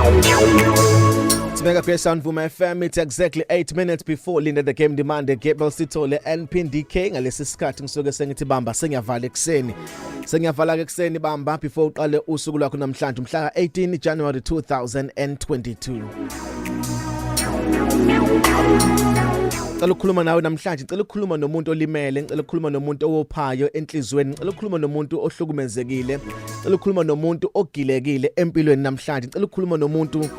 It's Mega Grace on Vuma FM. It's exactly 8 minutes before Linda the Game Demand Gabriel Sithole and PNDK. Ngalesi sikhathi ngisuke sengithi bamba sengiyavala ekuseni. Sengiyavala ke ekuseni bamba before uqale usuku lwakho namhlanje mhla 18 January 2022. Ngicela ukukhuluma nawe namhlanje, ngicela ukukhuluma nomuntu olimele, ngicela ukukhuluma nomuntu owophayo enhlizweni, ngicela ukukhuluma nomuntu ohlukumezekile, ngicela ukukhuluma nomuntu ogilekile empilweni namhlanje, ngicela ukukhuluma nomuntu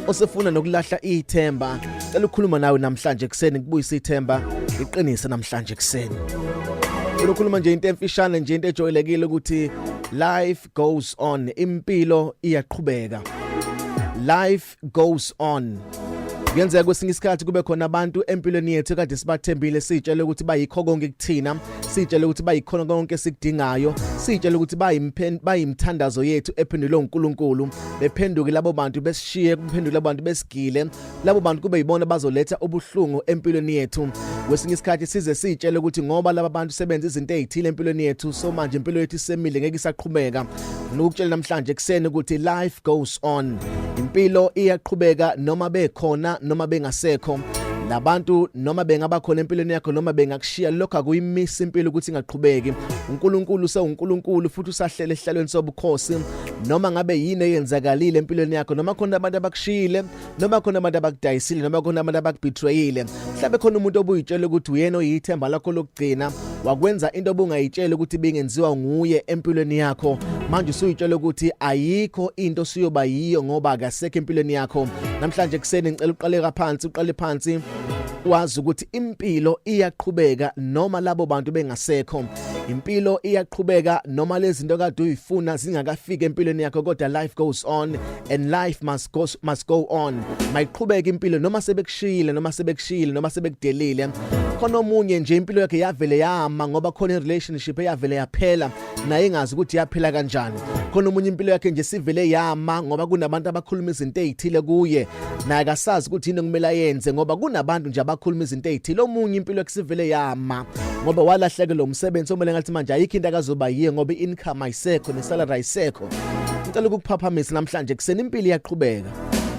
osefuna nokulahla ithemba. Ngicela ukukhuluma nawe namhlanje kuseni ngibuyise ithemba, iqinise namhlanje kuseni. Ngicela ukukhuluma nje into emfishane nje into ejwayelekile ukuthi life goes on, impilo iyaqhubeka. Life goes on. Kuyenzeka kwesinye isikhathi kube khona abantu empilweni yethu kade sibathembile sitshele ukuthi bayikho konke kuthina, sitshele ukuthi bayikhona konke esikudingayo, sitshele ukuthi bayimthandazo yethu ephendulwe uNkulunkulu. Bephenduke labo bantu besishiye, kuphenduke labo bantu besigile, labo bantu kube yibona bazoletha ubuhlungu empilweni yethu. Kwesinye isikhathi size sitshele ukuthi ngoba laba bantu sebenza izinto ezithile empilweni yethu, so manje impilo yethu isemile ngeke isaqhubeka. Ngikutshela namhlanje kuseni ukuthi life goes on. Impilo iyaqhubeka noma bekhona noma bengasekho. Labantu noma bengaba khona empilweni yakho noma bengakushiya lokho akuyimisa impilo ukuthi ingaqhubeki. uNkulunkulu usewuNkulunkulu futhi usahlele esihlalweni sobukhosi noma ngabe yini eyenzakalile empilweni yakho noma khona abantu abakushiyile noma khona abantu abakudayisile noma khona abantu abakubetrayile mhlawumbe khona umuntu obuyitshela ukuthi uyena oyithemba lakho lokugcina wakwenza into obungayitshela ukuthi ibingenziwa nguye empilweni yakho manje usuyitshela ukuthi ayikho into osuyoba yiyo ngoba akasekho empilweni yakho namhlanje kuseni ngicela uqale phansi uqale phansi wazi ukuthi impilo iyaqhubeka noma labo bantu bengasekho impilo iyaqhubeka noma lezi zinto kade uyifuna zingakafiki empilweni yakho kodwa life goes on and life must go on. Mayiqhubeka impilo noma sebekushiyile noma sebekushiyile noma sebekudelile. Khona omunye nje impilo yakhe yavele yama ngoba khona i-relationship eyavele yaphela naye engazi ukuthi yaphela kanjani. Khona omunye impilo yakhe nje sivele yama ngoba kunabantu abakhuluma izinto ezithile kuye naye akasazi ukuthi yini okumele ayenze ngoba kunabantu nje abakhuluma izinto ezithile. Omunye impilo yakhe sivele yama ngoba walahlekelwa umsebenzi omele ngathi manje ayikho into akazoba yiye ngoba i-income ayisekho nesalary ayisekho. Ngicela ukukuphaphamisa namhlanje kuseni, impilo iyaqhubeka.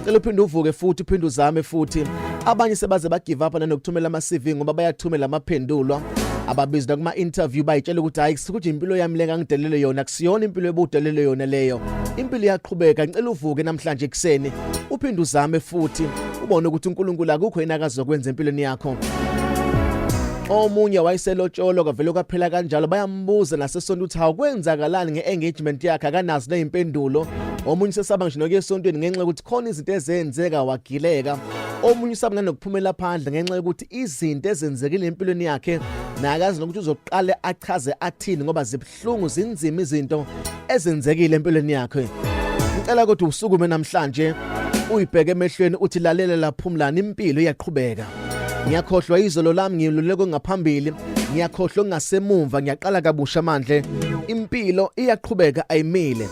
Cela uphinde uvuke futhi uphinde uzame futhi. Abanye sebaze ba give up nanokuthumela ama CV ngoba bayathumela amaphendulwa ababizwa kuma interview bayitshela ukuthi hayi ukuthi impilo yami le ngangidelele yona kusiyona impilo ebudelele yona leyo. Impilo iyaqhubeka. Ngicela uvuke namhlanje ekuseni uphinde uzame futhi ubone ukuthi uNkulunkulu akukho yena akazokwenza empilweni yakho. Omunye wayeselotsholo kavele kwaphela kanjalo, bayambuza nasesonto ukuthi hawu kwenzakalani nge-engagement yakhe, akanazo ney'mpendulo. Omunye usesaba ngisho nokuya esontweni ngenxa yokuthi khona izinto ezenzeka wagileka. Omunye usaba nanokuphumela phandle ngenxa yokuthi izinto ezenzekile empilweni yakhe nakazi nokuthi uzoqale achaze athini ngoba zibuhlungu zinzima izinto ezenzekile empilweni yakhe. Ngicela kodwa usukume namhlanje uyibheke emehlweni uthi lalela laphumlana impilo iyaqhubeka. Ngiyakhohlwa izolo lami ngiluleke ngaphambili, ngiyakhohlwa ngasemumva, ngiyaqala kabusha mandle. Impilo iyaqhubeka ayimile.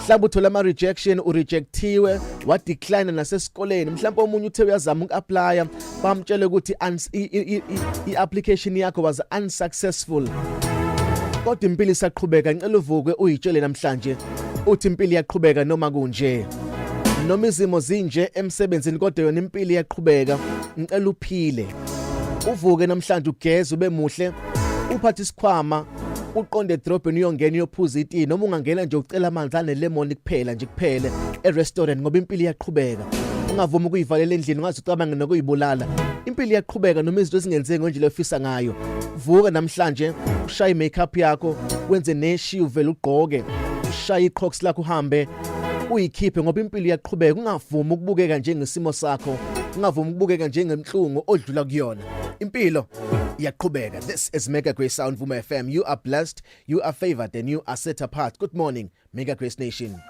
Mhlawumbe uthola ama rejection, urejectiwe, wa decline nasesikoleni. Mhlawumbe omunye uthe uyazama uku-applya bamtshele ukuthi i-application yakho was unsuccessful, kodwa impilo isaqhubeka. Ngicela uvuke uyitshele namhlanje uthi impilo iyaqhubeka noma kunje, noma izimo zinje emsebenzini, kodwa yona impilo iyaqhubeka. Ngicela uphile, uvuke namhlanje, ugeze ube muhle, uphathe isikhwama uqonde edrobheni uyongena uyophuza itiye noma ungangena nje ucela amanzi anelemon kuphela nje kuphele e-restaurant ngoba impilo iyaqhubeka. Ungavumi ukuyivalela endlini ungaze ucabange nokuyibulala. Impilo iyaqhubeka noma izinto zingenzeki ngendlela ofisa ngayo. Vuka namhlanje ushaye i-makeup yakho, wenze neshi, uvele ugqoke, ushaye i-crocs lakho, uhambe uyikhiphe ngoba impilo iyaqhubeka. Ungavumi ukubukeka njengesimo sakho, ungavumi ukubukeka njengenhlungu odlula kuyona. Impilo iyaqhubeka. This is Mega Grace Sound, Vuma FM. You are blessed, you are favored and you are set apart. Good morning, Mega Grace Nation.